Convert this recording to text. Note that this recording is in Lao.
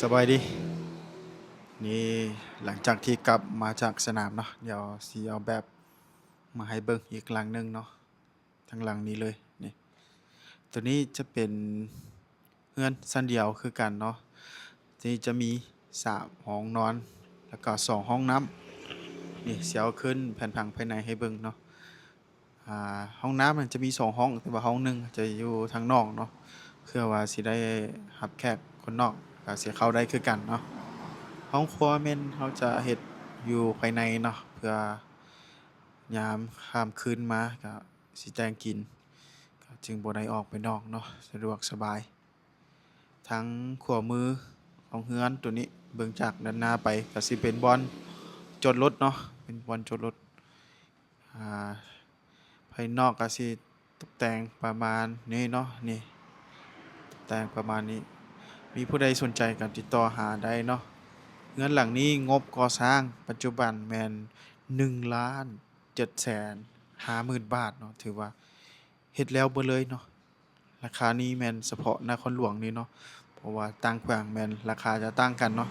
ສະບາຍດີ ນີ້ ຫຼັງຈາກທີ່ກັບມາຈາກສະໜາມເນາະ ດຽວຊິເອົາແບບມາໃຫ້ເບິ່ງອີກຫຼັງໜຶ່ງເນາະ ທັງຫຼັງນີ້ເລີຍນີ້. ໂຕນີ້ຈະເປັນເຮືອນຊັ້ນດຽວຄືກັນເນາະ ທີ່ຈະມີສາມຫ້ອງນອນ ແລ້ວກໍສອງຫ້ອງນ້ຳ. ນີ້ ຊິເອົາຂຶ້ນແຜນຜັງພາຍໃນໃຫ້ເບິ່ງເນາະ. ອ່າ ຫ້ອງນ້ຳມັນຈະມີສອງຫ້ອງ ແຕ່ວ່າຫ້ອງໜຶ່ງຈະຢູ່ທາງນອກເນາະ ເພື່ອວ່າຊິໄດ້ຮັບແຂກຄົນນອກ ກໍຊິເຂົ້າໄດ້ຄືກັນເນາະ. ຫ້ອງຄົວແມ່ນເຮົາຈະເຮັດຢູ່ພາຍໃນເນາະ ເພື່ອຍາມຄ່ຳຄືນມາກໍຊິແຕ່ງກິນ ກໍຈຶ່ງບໍ່ໄດ້ອອກໄປນອກເນາະ ສະດວກສະບາຍ. ທາງຂວາມືຂອງເຮືອນໂຕນີ້ ເບິ່ງຈາກດ້ານໜ້າໄປ ກໍຊິເປັນບ່ອນຈອດລົດເນາະ ເປັນບ່ອນຈອດລົດ. ອ່າ ພາຍນອກກໍຊິຕົບແຕ່ງປະມານນີ້ເນາະ ນີ້ ຕົບແຕ່ງປະມານນີ້. ມີຜູ້ໃດສົນໃຈກໍຕິດຕໍ່ຫາໄດ້ເນາະ. ເຮືອນຫຼັງນີ້ງົບກໍ່ສ້າງປັດຈຸບັນແມ່ນໜຶ່ງລ້ານເຈັດແສນຫ້າໝື່ນບາດເນາະ ຖືວ່າເຮັດແລ້ວເບິດເລີຍເນາະ. ລາຄານີ້ແມ່ນສະເພາະນະຄອນຫຼວງນີ້ເນາະ ເພາະວ່າຕ່າງແຂວງແມ່ນລາຄາຈະຕ່າງກັນເນາະ.